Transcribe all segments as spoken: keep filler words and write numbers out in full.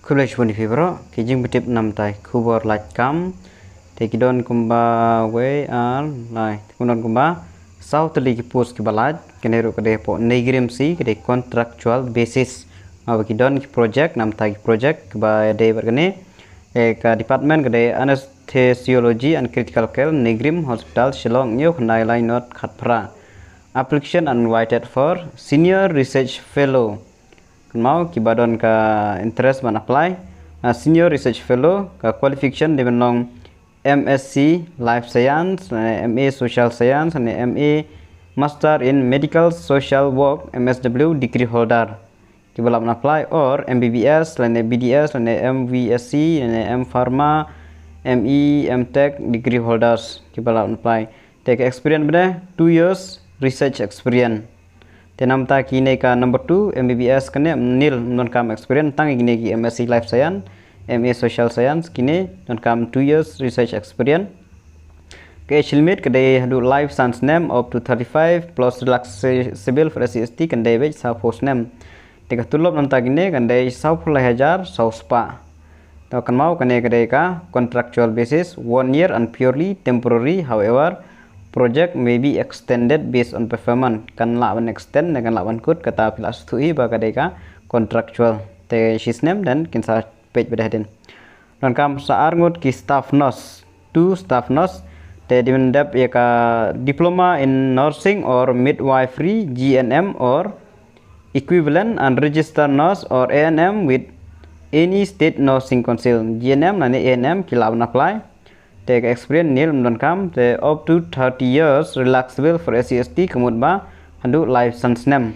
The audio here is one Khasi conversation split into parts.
Khublei shibun ïa phi baroh, ki jingpyntip namar ki khubor lad kam. Te ki don kumba wei ar lai, te ki don kumba saw tylli ki post kiba lad, kane ruh ka dei hapoh NEIGRIHMS, ka dei contractual basis. Haba ki don ki project, namar ki project kiba dei bad kane, eh, ka department ka dei anesthesiology and critical care, NEIGRIHMS Hospital, Shillong, hynñiew khyndai lai nod khatphra. Application are invited for senior research fellow. Kynmaw kiba don ka interest ban apply. Ah, senior research fellow, ka qualification dei ban long M S C Life Science, eh, M A Social Science, ne M A Master in Medical Social Work, M S W degree holder. Kiba lah ban apply, or M B B S, lane B D S, lane M V S C, lane M Pharma, M E, M Tech degree holders. Kiba lah ban apply. Te ka experience ba dei two years research experience. Te namar kine ka number two, M B B S kane nil, ym donkam experience, tang kine ki M S C Life Science, M A Social Science, kine donkam two years research experience. Ka age limit ka dei haduh lai san snem, up to thirty-five, plus relaxable for S C S T kan dei beit sawphew snem. Te ka tulop namar kine kan dei sawphew lai hajar saw spah. Te kynmaw kane ka dei ka contractual basis, one year and purely temporary. However, project may be extended based on performance. Kan lah ban extend ne kan lah ban kut, kata phi lah sngewthuh hi ba ka dei ka contractual. Te shi snem then kin sa peit bad hadien. Donkam sa ar ngut ki staff nurse, two staff nurse. Te dei ban dep ïa ka diploma in nursing or midwifery, G N M or equivalent, and registered nurse or A N M with any state nursing council. G N M lane A N M ki lah ban apply. Te ka experience nil, ym donkam, te up to thirty years, relaxable for S C S T, ka mut ba haduh lai san snem.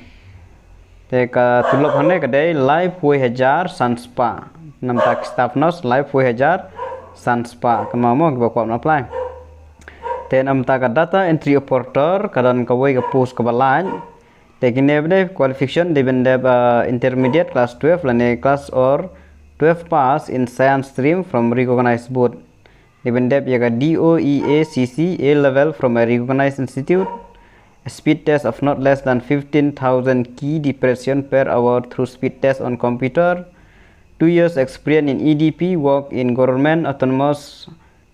Te ka tulop hangne ka dei laiphew hajar san spah. Namar ki staff nurse laiphew hajar san spah. Kynmaw mo kiba kwah ban apply. Te namar ka data entry operator, ka don kawei ka post kaba lad. Te kine ba dei qualification dei ban dep, uh, intermediate class twelve lane class or twelve pass in science stream from recognized board. Dei ban dep ïa ka D O E A C C A level from a recognized institute. A speed test of not less than fifteen thousand key depression per hour through speed test on computer. Two years experience in E D P, work in government, autonomous,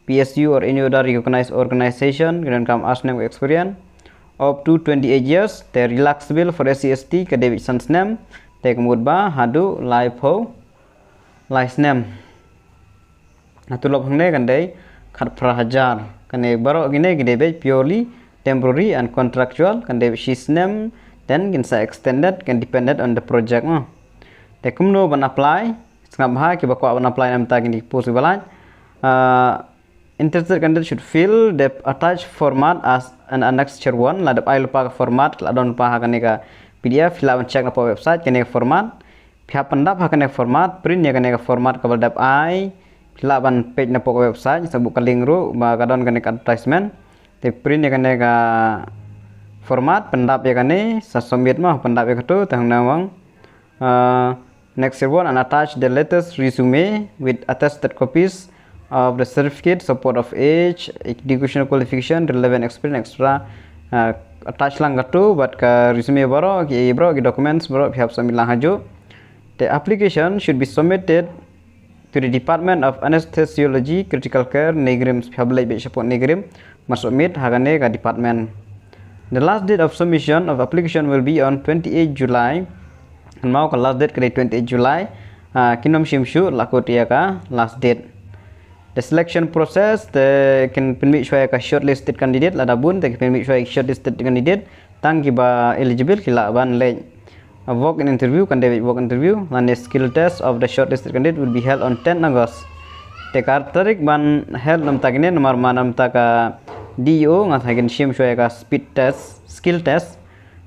P S U or any other recognized organization, ki donkam ar snem experience. Up to twenty-eight years, te relaxable for S C S T ka dei beit san snem, te ka mut ba haduh laiphew lai snem. Ka tulop hangne kan dei khatphra hajar. Kane baroh kine ki dei beit purely temporary and contractual, kan dei beit shi snem, then kin sa extended, kan depended on the project mo. Te kumno ban apply, sngap bha kiba kwah ban apply namar kine ki post kiba lad. Uh, interested candidate should fill the attached format as an annexure one. La dep ai lypa ka format, la don lypa ha kane ka P D F, phi lah ban check napoh website kane ka format. Phi hap pyndap ha kane ka format, print ïa kane ka format kaba la dep ai. Phi lah ban peit napoh ka website, sa buh ka link ruh ba ka don kane ka advertisement. Te print ïa kane ka format, pyndap ïa kane, sa submit mo, pyndap ïa kato, te hangne mo. Uh, next one, and attach the latest resume with attested copies of the certificate, support of age, educational qualification, relevant experience, et cetera. Uh, attach lang kato bad ka resume baroh, ki baroh ki documents baroh phi hap submit lang hajuh. The application should be submitted to the Department of Anesthesiology, Critical Care, NEIGRIHMS, phi hap leit beit shapoh NEIGRIHMS, ban submit ha kane ka department. The last date of submission of application will be on twenty-eight July. Kynmaw ka last date ka dei twenty-eight July. Ah, kin ym shim shuh, la kut ïa ka last date. The selection process, te kin pynmih shuwa ïa ka shortlisted candidate, lada bun te kin pynmih shuwa ïa ka shortlisted candidate. Tang kiba eligible ki lah ban leit. A walk-in interview, kan dei walk-in interview, lane skill test of the shortlisted candidate will be held on ten August. Te ka tarik ban held namar kine, namar ma namar ka D E O, nga sa kin shim shuwa ïa ka speed test, skill test.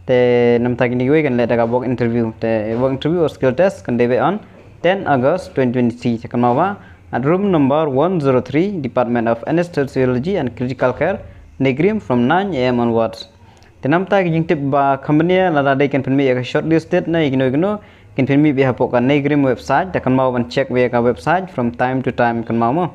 Te namar kine kiwei kan leh da ka walk interview. Te walk interview or skill test kan dei on ten August twenty twenty-three. Te kynmaw ba, at room number one zero three, Department of Anesthesiology and Critical Care, NEIGRIHMS, from nine A M onwards. Te namar ki jingtip ba company lada dei kin pynmih ïa ka shortlisted ne ïa kino kino, kin pynmih beit hapoh ka NEIGRIHMS website, te kynmaw ban check beit ïa ka website from time to time, kynmaw mo.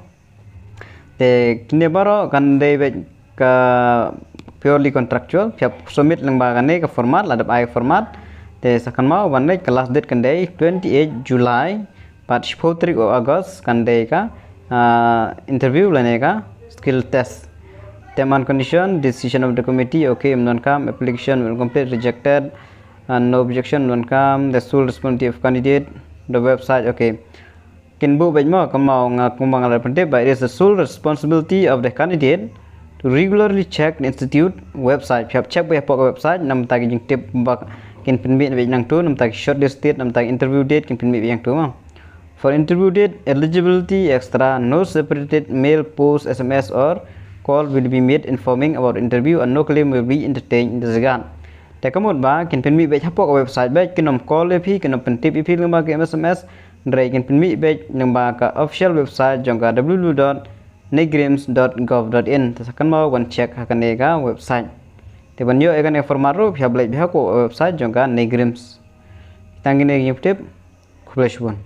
Te kine baroh kan dei beit ka purely contractual, phi hap submit lyngba kane ka format, la dep ai format. Te sa kynmaw ban leit, ka last date kan dei twenty-eight July Pat shiphew tarik u August kan dei ka interview lane ka skill test. Term and condition, decision of the committee, okay, ym donkam, application will complete, rejected, and no objection, ym donkam, the sole responsibility of candidate, the website, okay. Kin buh beit mo, kumno nga kumba nga la pyntip ba, it is the sole responsibility of the candidate to regularly check the institute website. Phi hap check beit hapoh ka website, namar ta ki jingtip ba kin pynmih beit nangtu, namar ta ki shortlisted, namar ta ki interview date kin pynmih beit nangtu mo. For interview date, eligibility extra, no separated mail, post, S M S or call will be made informing about interview and no claim will be entertained in this regard. Te kamut ba kin pynmih beit hapoh ka website beit, kin ym call ïa phi, kin ym pyntip ïa phi lyngba ka M S M S, hynrei kin pynmih beit lyngba ka official website jong ka w w w dot naicrims dot gov dot in. Te sa kynmaw ban check ha kane ka website. Te ban ïoh ïa kane ka format ruh phi hap leit beit hapoh website jong ka naicrims. Tang kine ki jingpyntip. Khublei shibun.